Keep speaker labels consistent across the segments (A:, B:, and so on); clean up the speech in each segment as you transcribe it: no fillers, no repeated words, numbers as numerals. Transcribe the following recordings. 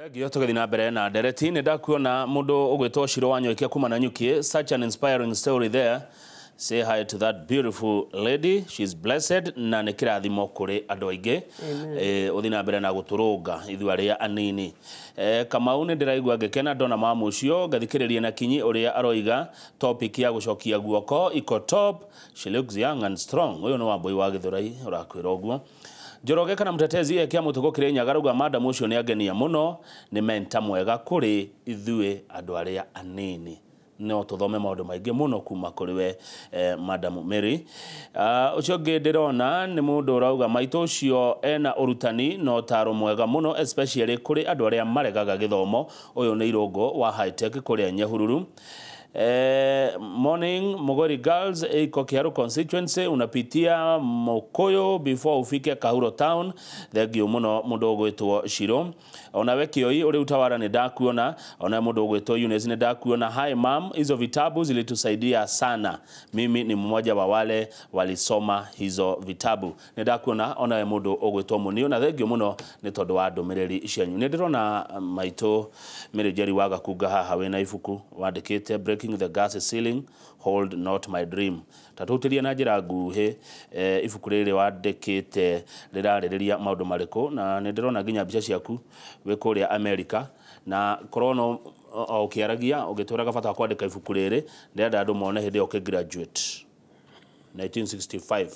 A: Thengio. Tũgĩthiĩ na mbere na ndereti, nĩ ndakuona mũndũ ũgwĩtwo Shiro wa Nyoikia kuma na Nyuki. "Such an inspiring story there. Say hi to that beautiful lady, she's blessed." Na nĩ kĩrathimo kũrĩ andũ aingĩ. Ũthiĩ na mbere na gũtũrũnga ithuĩ arĩa anini. Kamau, nĩ ndĩraigua ngĩkena ndona mamu ũcio, ngathikĩrĩria na kinyi ũrĩa aroiga. Topic ya gũcokia guoko iko top. She looks young and strong. Ũyũ nĩ Wambui wa Gĩthũrai ũrakwĩra ũguo. Njoroge kana Mũtetezi ekia mũtugo Kĩrĩnyaga arauga madam ũcio nĩ angenia mũno, nĩ mentor mwega kũrĩ ithuĩ andũ arĩa anini, no tũthome maũndũ maingĩ mũno kuma kũrĩ we, Madam Mary. Ũcio ũngĩ ndĩrona nĩ mũndũ ũrauga maitũ ũcio ena ũrutani na ũtaro mwega mũno, especially kũrĩ andũ arĩa maregaga gĩthomo. Ũyũ nĩ Irũngũ wa High Tech kũrĩa Nyahururu. "Morning Mugori Girls, iko Kiharu constituency, unapitia Mokoyo before ufike Kahuro town." Thank you muno mũndũ ũgwĩtwo Shiro. Onawe Kioi ũrĩ Utawara nĩ ndakuona. Ona mũndũ ũgwĩtwo Eunice nĩ ndakuona. "Hi mam, hizo vitabu zilitusaidia sana. Mimi ni mmoja wa wale walisoma hizo vitabu." Nĩ ndakuona onawe mũndũ ũgwĩtwo Munio, na thank you mũno nĩ tondũ wa ndũmĩrĩri cianyu. Nĩ ndĩrona maitũ Mary Njeri wa Gakunga haha wĩna ibuku wandĩkĩte, "Breaking the Gas Ceiling, Hold Not My Dream". Ta tũtĩrie na njĩra nguhĩ, ibuku rĩrĩ wandĩkĩte rĩrarĩrĩria maũndũ marĩkũ? Na nĩ ndĩrona nginya mbica ciaku wĩ kũrĩa America, na korwo no o ũkĩaragia ũgĩtwĩraga bata wa kwandĩka ibuku rĩrĩ, ndĩrenda andũ mone hĩndĩ ĩyo ũkĩgraduate 1965.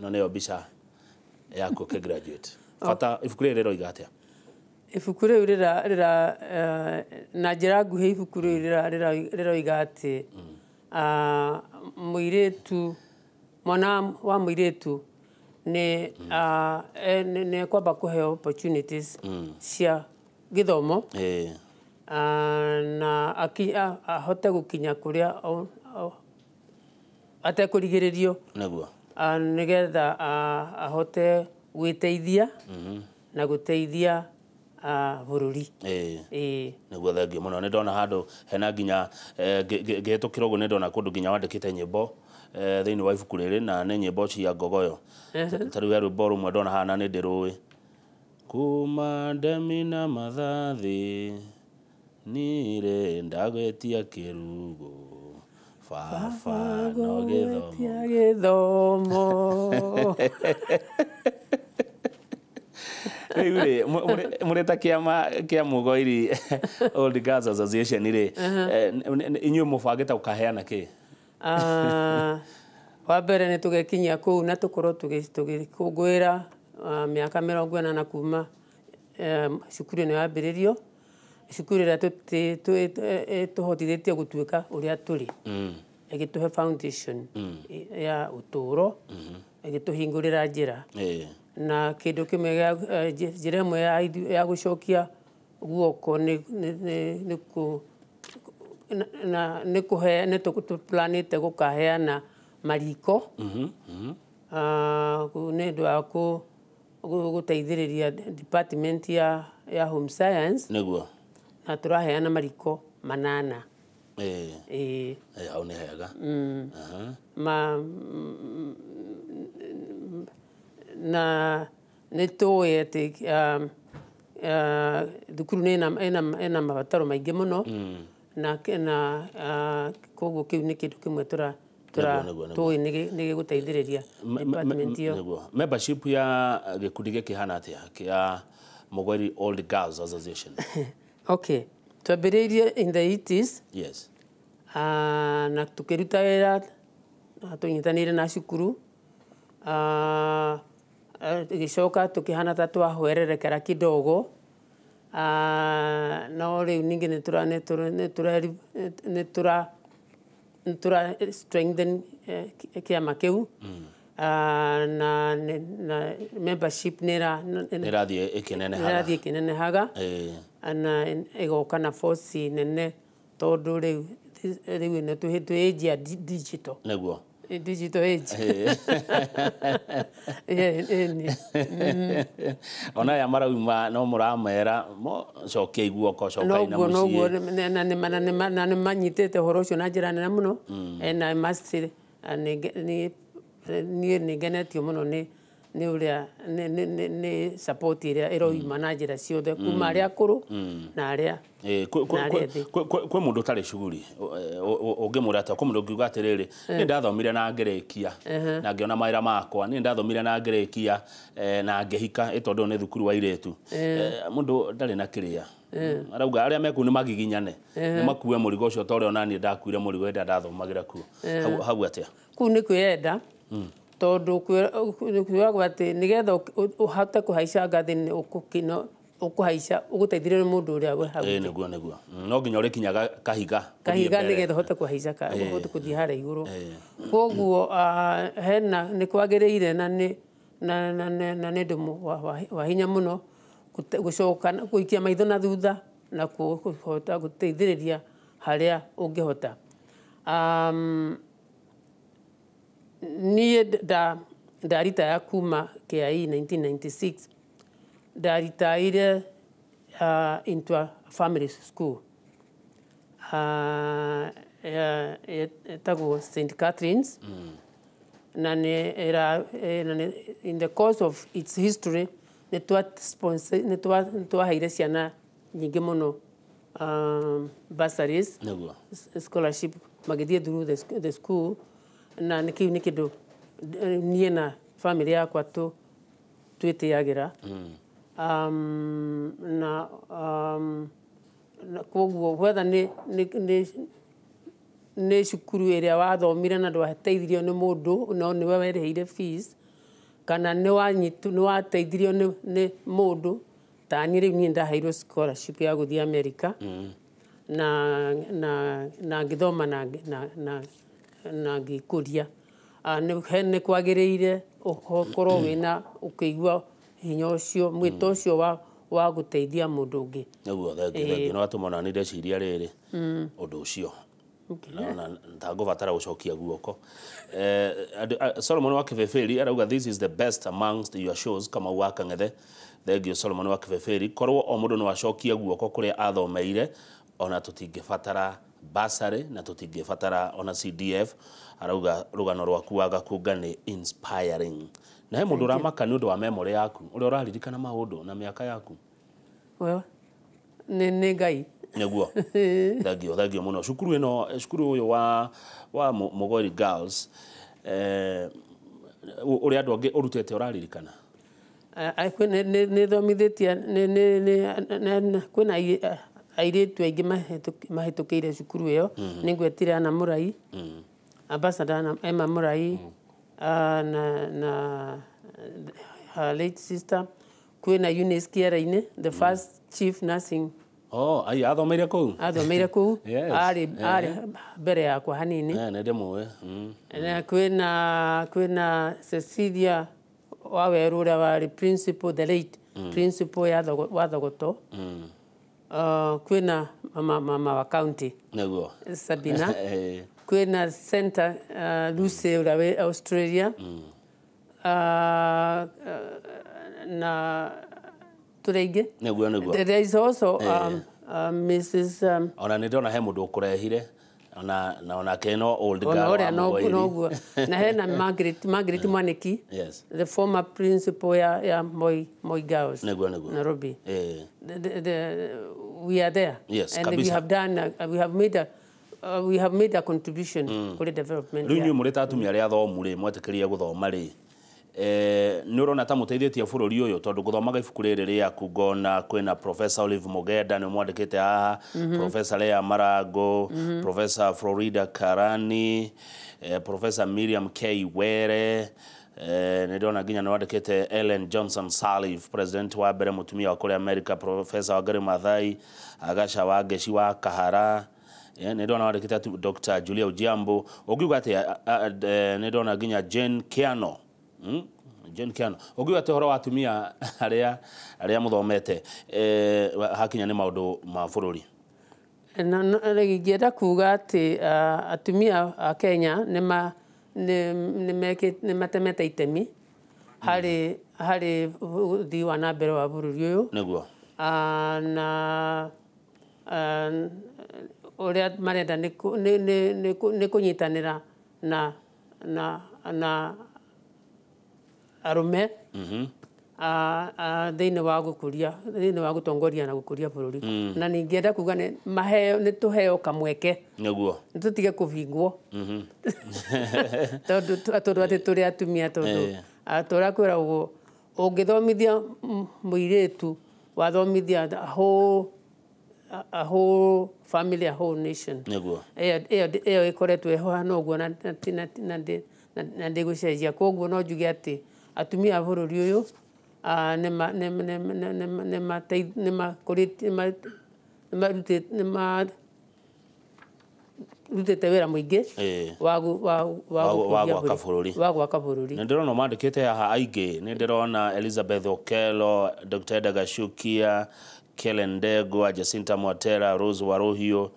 A: Ĩno nĩyo mbica yaku ũkĩgraduate. Bata ibuku rĩrĩ rĩroiga atĩa?
B: Ibuku rĩu rĩra na njĩra nguhĩ, ibuku rĩu rĩroiga atĩ mũirĩtu, mwana wa mũirĩtu nĩ nĩ ekwamba kũheo opportunities cia gĩthomo na ahote gũkinya kũrĩa atekũrigĩrĩrio, nĩgetha ahote gwĩteithia na gũteithia bũrũri. Ĩĩ.
A: Nĩguo, thengiũ mũno. Nĩ ndona handũ hena nginya ngĩhĩtũkĩra ũguo, nĩ ndona kũndũ nginya wandĩkĩte nyĩmbo thĩinĩ wa ibuku rĩrĩ, na nĩ nyĩmbo cia ngogoyo. Ta rĩu he rwĩmbo rũmwe ndona haha na nĩ ndĩrũĩ, "Kuma ndemi na mathathi nirĩ ndagwĩtia kĩrugo, baba no gĩthomo."
B: Gũgwĩtia gĩthomo.
A: Rĩu rĩ, mũrĩ ta kĩama kĩa Mũgoiri Old Girls Association rĩ, inyuĩ mũbangĩte gũkaheana kĩ?
B: Wa mbere nĩ tũgekinyia kũu na tũkorwo tũgĩkũngũĩra mĩaka 80 kuma cukuru ĩno yambĩrĩrio, cukuru ĩrĩa ĩtũhotithĩtie gũtuĩka ũrĩa tũrĩ, ĩgĩtũhe foundation ya ũtũũro, ĩgĩtũhingũrĩra njĩra. Na kĩndũ kĩmwe njĩra ĩmwe ya gũcokia guoko nĩ kũ na nĩ kũhe nĩ tũplanĩte gũkaheana mariko nĩ ũndũ wa gũteithĩrĩria department ya home science. Na tũraheana mariko 8. Ĩĩ.
A: Hau nĩ hega.
B: Ma na nĩ tũĩ atĩ thukuru nĩ ĩna mabataro maingĩ mũno, na koguo kĩu nĩ kĩndũ kĩmwe tũra tũra
A: Nĩguo.
B: tũĩ nĩ gĩgũteithĩrĩria department ĩyo.
A: Nĩguo. Membership ya gĩkundi gĩkĩ hana atĩa, kĩa Mũgweri Old Girls Association?
B: Okay, twambĩrĩirie in the 80s na tukĩruta wĩra tũnyitanĩire na cukuru. Ĩgĩcoka tũkĩhana ta twahwererekera kidogo. No rĩu ningĩ nĩ tũra nĩ tũra nĩ tũra nĩ tũra nĩ tũra strengthen kĩama kĩu. Na membership nĩ
A: Nĩ ĩrathiĩ ĩkĩnenehaga.
B: Ĩrathiĩ ĩkĩnenehaga na ĩgoka na force nene, tondũ rĩu ĩno twĩ age ya digital. Digital age. Yeah, ĩni.
A: Ona aya marauma no mũramera cokiai guoko, cokai na
B: Noguo.
A: mũciĩ.
B: Na nĩ manyitĩte ũhoro ũcio na njĩra nene mũno. And I must say, niĩ nĩ ngenetio mũno nĩ nĩ ũrĩa nĩ support ĩrĩa ĩroima na njĩra ciothe kuma arĩa akũrũ na arĩa
A: kwĩ mũndũ ũtarĩ cuguri ũngĩmwĩra atĩa? Kwĩ mũndũ ũngiuga atĩrĩrĩ, niĩ ndathomire na ngĩrĩkia na ngĩona mawĩra makwa, niĩ ndathomire na ngĩrĩkia na ngĩhika, ĩ tondũ nĩ thukuru wa airĩtu. Mũndũ ndarĩ na kĩrĩa arauga arĩa mekuu nĩ magiginyane, nĩ makue mũrigo ũcio ta ũrĩa ona niĩ ndakuire mũrigo hĩndĩ ĩrĩa ndathomagĩra kuo. Hau atĩa?
B: Kũu nĩ kwĩyenda, tondũ kwĩragwo atĩ nĩgetha ũhote kũhaica ngathĩ nĩ ũkũhaica ũgũteithĩrĩrio nĩ mũndũ ũrĩa wĩ hau.
A: Nĩguo nĩguo, no nginya ũrĩkinyaga kahiga
B: kahiga nĩgetha ũhote kũhaica ũhote kũthiĩ harĩa igũrũ. Koguo hena nĩ kwagĩrĩire na nĩ na nĩ ũndũ wa hinya mũno gũcoka gũikia maitho na thutha na kũhota gũteithĩrĩria harĩa ũngĩhota. Niĩ ndaritaya kuma KIE 1996, ndaritaire into a family school ĩtagwo St. Catherine's, na nĩ in the course of its history nĩ twaheire ciana nyingĩ mũno bursaries, scholarship, magĩthiĩ through the school, na nĩ kĩu nĩ kĩndũ niĩ na family yakwa twĩtĩagĩra. Na koguo whether nĩ cukuru ĩrĩa wathomire na ndwateithirio nĩ mũndũ no nĩwe werĩhĩire fees, kana nĩ wateithirio nĩ mũndũ ta niĩ rĩu, niĩ ndaheirwo scholarship ya gũthiĩ America na ngĩthoma na ngĩkũria. Nĩ kwagĩrĩire ũkorwo wĩna ũkĩigua hinya ũcio, mwĩto ũcio wa gũteithia mũndũ ũngĩ.
A: Nĩguo, thengiũ, thengiũ. Nĩ watũma ona niĩ ndeciria rĩrĩ ũndũ ũcio naona ntangũbatara gũcokia guoko. Solomon wa Kibeberi arauga, "This is the best amongst your shows." Kamau wa Kang'ethe, thengiũ Solomon wa Kibeberi. Korwo o mũndũ no acokie guoko kũrĩa athomeire, ona tũtingĩbatara bursary na tũtingĩbatara ona CDF. Arauga rũgano rwaku wa Gakunga nĩ inspiring, na he mũndũ ũramaka nĩ ũndũ wa memory yaku, ũrĩa ũraririkana maũndũ na mĩaka yaku.
B: Well, nĩ Ngai.
A: Nĩguo, thengio, thengio mũno. Cukuru ĩno, cukuru ũyũ wa Mũgori Girls, ũrĩa andũ angĩ ũrutĩte ũraririkana?
B: Nĩ thomithĩtie, kwĩna airĩtu aingĩ mahĩtũkĩire cukuru ĩyo. Nĩ ngwetire Anna Mũrai, Ambassador Emma Mũrai, na her late sister. Kwĩna Eunice Kĩara-inĩ, the first chief nursing.
A: Oh, ai, athomeire kũu?
B: Athomeire kũu. Arĩ mbere yakwa hanini.
A: Nĩ ndĩmũĩ.
B: Na kwĩna Cecilia Waweru ũrĩa warĩ principal, the late principal ya wa Thogoto. Kwĩna mama wa county. Sabina. Kwĩna Center Lucy ũrĩa wĩ Australia. Na tũrĩ aingĩ.
A: Nĩguo nĩguo.
B: There is also Mrs.
A: Ona nĩ ndona he mũndũ ũkũrehire ona na onake no old girl wa
B: Mũgwairi. Noguo, na hena Margaret Mwaniki, the former principal ya Moi Girls.
A: Nĩguo nĩguo.
B: Nairobi. We are there. And we have made a contribution kũrĩ development.
A: Rĩu inyuĩ mũrĩ ta atumia arĩa athomu rĩ, mwetĩkĩrire gũthoma rĩ, nĩ ũrona ta mũteithĩtie bũrũri ũyũ? Tondũ gũthomaga ibuku rĩrĩ rĩaku ngona kwĩna Professor Olive Mugenda nĩ mwandĩkĩte haha, Professor Lea Marango, Professor Florida Karani, Professor Miriam K Were, nĩ ndĩrona nginya nĩ wandĩkĩte Ellen Johnson Sirleaf, president wa mbere mũtumia wa kũrĩa America, Professor Wangari Maathai, Agasha Wangeci wa Kahara, nĩ ndĩrona wandĩkĩte Dr. Julia Ojiambo. Ũngiuga atĩa? Nĩ ndĩrona nginya Jane Kiano. Jane Kiano. Ũngiuga atĩa ũhoro wa atumia arĩa mũthomete, hakinya nĩ maũndũ ma bũrũri?
B: Na ingĩenda kuga atĩ atumia a Kenya nĩ matemete itemi harĩ ũthii wa na mbere wa bũrũri ũyũ. Na ũrĩa marenda nĩ kũnyitanĩra na arũme thĩinĩ wa gũkũria, thĩinĩ wa gũtongoria na gũkũria bũrũri. Na ningĩenda kuga nĩ maheo, nĩ tũheo kamweke.
A: Nĩguo.
B: Nĩ tũtige kũbingwo tondũ atĩ tũrĩ atumia, tondũ tũrĩa kwĩragwo ũngĩthomithia mũirĩtu, wathomithia a whole family, a whole nation.
A: Nĩguo.
B: Ĩyo ĩkoretwo ĩho hana ũguo na ndĩgũcenjia. Koguo no njuge atĩ atumia a bũrũri ũyũ nĩmarutĩte wĩra mũingĩ wa
A: gwaka bũrũri.
B: Wa gwaka bũrũri.
A: Nĩ ndĩrona mandĩkĩte haha aingĩ, nĩ ndĩrona Elizabeth Okello, Dr. Edgar Gachukia, Kellen Ndegwa, Jacinta Mwatera, Rose Waruhiu,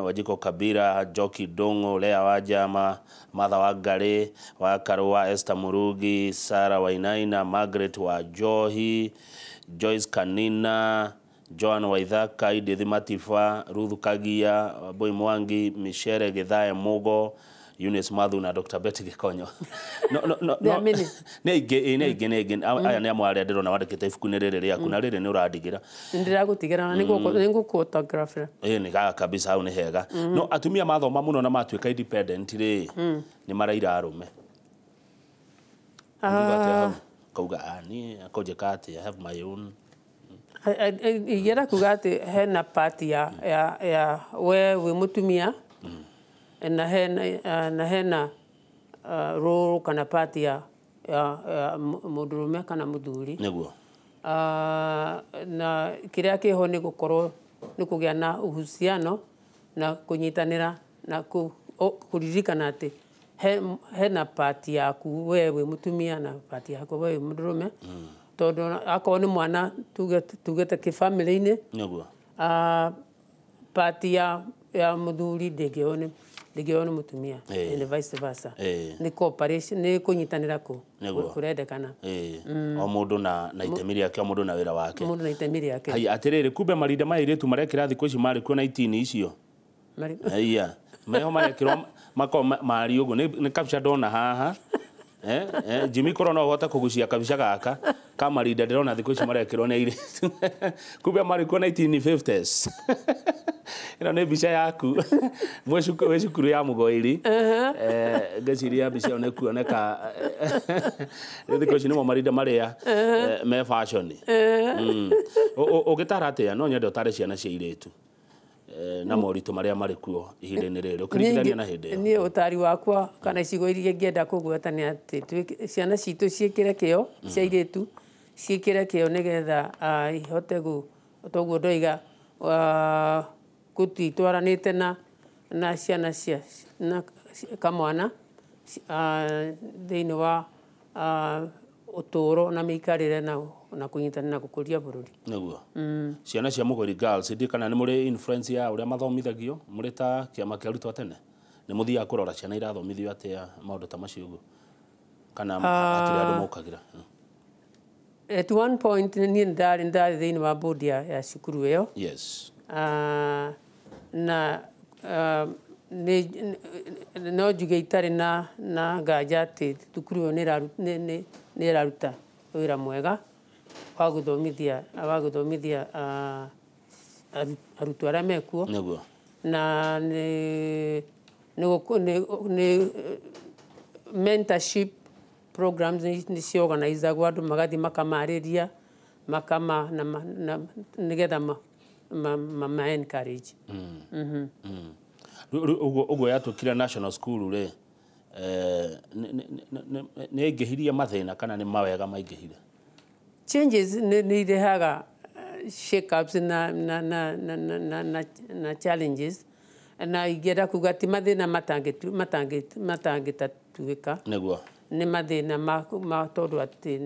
A: Wajiko Kabira, Njoki Ndung'u, Lea Wajama, Martha Wangari, wa Karua, Esther Murugi, Sarah Wainaina, Margaret Wanjohi, Joyce Kanina, Joan Waithaka, Edith Matifa, Ruth Kagia, Boy Mwangi, Michere Githae Mugo, Eunice Mathu na Dr. Betty Gikonyo. No, no, no, no. Nĩ aingĩ, nĩ aingĩ, nĩ aingĩ. Aya nĩ amwe arĩa ndĩrona wandĩkĩte ibuku-inĩ rĩrĩ rĩaku, na rĩrĩ nĩ ũrandigĩra.
B: Nĩndĩragũtigĩra na nĩngũkũautograph-ĩra.
A: Ĩĩ nĩ gaka kabisa, hau nĩ hega. No atumia mathoma mũno na matuĩka independent rĩ, nĩ maraira arũme. Ũngiuga atĩa hau? Kauga, niĩ akũnjĩka atĩa, I have my own.
B: Ingĩenda kuga atĩ hena part ya we wĩ mũtumia, na hena role kana part ya mũndũrũme kana mũthuri.
A: Nĩguo.
B: Na kĩrĩa kĩho nĩ gũkorwo nĩ kũgĩa na uhusiano na kũnyitanĩra na kũririkana atĩ hena part yaku we wĩ mũtumia na part yaku we wĩ mũndũrũme. Tondũ akorwo nĩ mwana tugete kĩbamĩrĩ-inĩ.
A: Nĩguo.
B: Part ya mũthuri ndĩngĩoywo nĩ mũtumia, and vice versa. Nĩ cooperation, nĩ kũnyitanĩra kũrendekana.
A: O mũndũ na itemi rĩake, o mũndũ na wĩra wake.
B: Mũndũ na itemi rĩake.
A: Haya, atĩrĩrĩ, kumbe marinda ma airĩtu marekĩra thikũ ici marĩ kuo na itini icio. Haya, meho marekĩrwo makorwo marĩ ũguo. Nĩ kabica ndona haha. Jimmy korwo no ũhote kũgucia kabica gaka ka marinda ndĩrona thikũ ici marekĩrwo nĩ airĩtu. Kumbe marĩ kuo 1950s. Ĩno nĩ mbica yaku mwĩ cukuru ya Mũgoiri. Ngeciria mbica ĩyo nĩ kuoneka thikũ ici nĩmo marinda marĩa me fashion. Ũngĩtara atĩa? No nyende ũtare ciana cia airĩtu na moritũ marĩa marĩ kuo ihinda-inĩ rĩrĩ ũkĩringithania na hĩndĩ ĩyo.
B: Niĩ ũtari wakwa kana icigo iria ingĩenda kũgweta nĩ atĩ ciana citũ ciĩkĩre kĩo, cia airĩtu ciĩkĩre kĩo nĩgetha ihote toguo ndoiga gũtitwaranĩte na ciana cia na kamwana thĩinĩ wa ũtũũro na mĩikarĩre na kũnyitanĩra na gũkũria bũrũri.
A: Nĩguo. Ciana cia Mũgoiri Girls, ndĩ kana nĩ mũrĩ influence ya ũrĩa mathomithagio mũrĩ ta kĩama kĩa arutwo a tene? Nĩ mũthiaga kũrora ciana irathomithio atĩa maũndũ ta macio ũguo? Kana hatirĩ andũ mokagĩra?
B: At one point niĩ ndarĩ thĩinĩ wa board ya cukuru ĩyo.
A: Yes.
B: Na no njuge itarĩ na nganja atĩ thukuru ĩyo nĩ ĩraruta wĩra mwega wa gũthomithia arutwo arĩa mekuo.
A: Nĩguo.
B: Na nĩ mentorship programs nĩ ciorganizagwo, andũ magathiĩ makamarĩria nĩgetha ma encourage.
A: Ũguo yatuĩkire national school rĩ, nĩ yaingĩhirie mathĩna kana nĩ mawega maingĩhire?
B: Changes nĩ irehaga shake-ups na challenges, na ingĩenda kuga ti mathĩna matangĩtatuĩka.
A: Nĩguo.
B: Nĩ mathĩna ma tondũ atĩ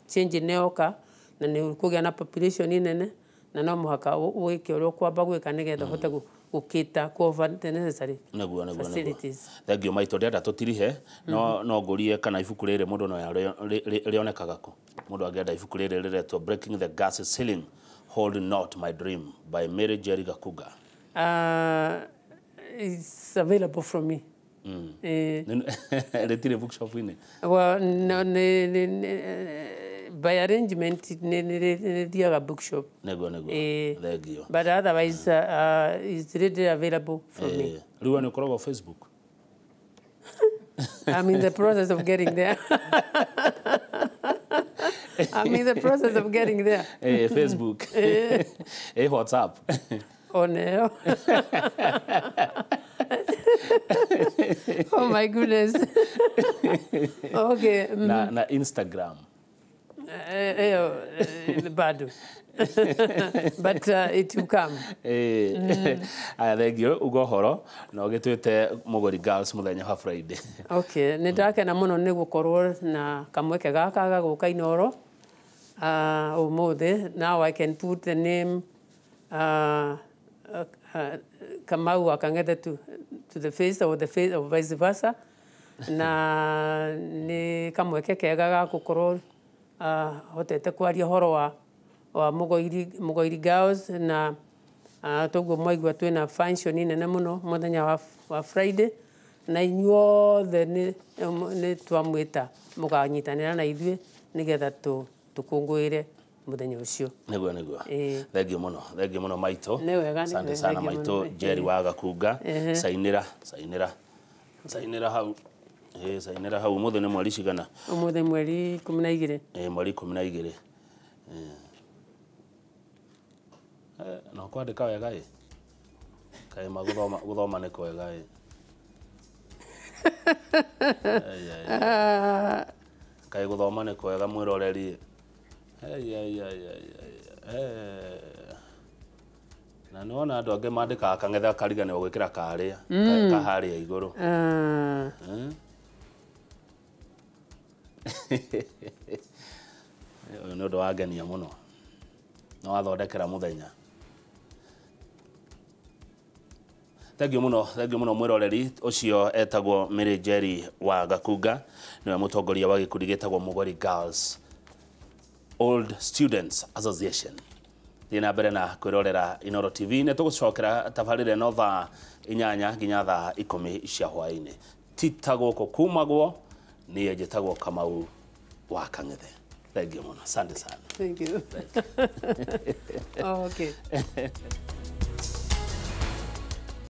B: change nĩ yoka na nĩ kũgĩa na population nene, na no mũhaka wĩke ũrĩa ũkwamba gwĩka nĩgetha ũhote gũkĩta cover the necessary facilities.
A: Thank you maitũ, ndĩrenda tũtirihe no ngũrie kana ibuku rĩrĩ mũndũ no rĩonekaga kũ? Mũndũ angĩenda ibuku rĩrĩ rĩretwo Breaking the Gas Ceiling, Hold Not My Dream by Mary Njeri Gakunga.
B: It's available from me.
A: Rĩtirĩ bookshop-inĩ?
B: Well, no, by arrangement nĩ thiaga bookshop.
A: Nĩguo. Thengio.
B: But otherwise it's readily available from me.
A: Rĩu we nĩ ũkoragwo Facebook?
B: I'm in the process of getting there. I'm in the process of getting there.
A: Facebook. WhatsApp.
B: Oh no. Oh my goodness. Okay.
A: Na Instagram.
B: Bado. But it will come.
A: Aya, thengio uga ũhoro na ũgĩtuĩte Mũgori Girls mũthenya wa Friday.
B: Okay, nĩ ndakena mũno nĩ gũkorwo na kamweke gaka ga gũka Inooro ũmũthĩ. Now I can put the name Kamau wa Kang'ethe to the face or the face or vice versa. Na nĩ kamweke kega ga gũkorwo hotete kwaria ũhoro wa Mũgoiri Girls na toguo mwaigua twĩna function nene mũno mũthenya wa Friday, na inyuothe nĩ twamwĩta mũkanyitanĩra na ithuĩ nĩgetha tũkũngũĩre mũthenya ũcio.
A: Nĩguo. Thengio mũno, thengio mũno maitũ.
B: Nĩ wega, nĩ
A: Asante
B: wega,
A: sana
B: thengio
A: maitũ
B: mũno.
A: Jerry wa Gakunga. Sainĩra hau. Sainĩra hau. Ũmũthĩ nĩ mweri cigana?
B: Ũmũthĩ mweri 12.
A: Mweri 12. No kwandĩka wega ĩ. Kaĩ ma gũthoma nĩ kwega ĩ. Kaĩ gũthoma nĩ kwega mwĩroreri. Na nĩ wona andũ angĩ mandĩkaga Kang'ethe akariganĩrwo gwĩkĩra karĩa kaharĩa igũrũ. Ũyũ nĩ ũndũ wangenia mũno. Na wathondekera mũthenya. Thengio mũno mwĩroreri. Ũcio etagwo Mary Jerry wa Gakunga, nĩwe mũtongoria wa gĩkundi gĩtagwo Mũgori Girls Old Students Association. Thiĩ na mbere na kwĩrorera Inooro TV. Nĩ tũgũcokera tabarĩra ĩno thaa 8 nginya thaa 10 cia hwaĩ-inĩ. Tita gũkũ kumagwo, niĩ njĩtagwo Kamau wa Kang'ethe. Thengio mũno, asante sana.
B: Thank you. Oh, okay.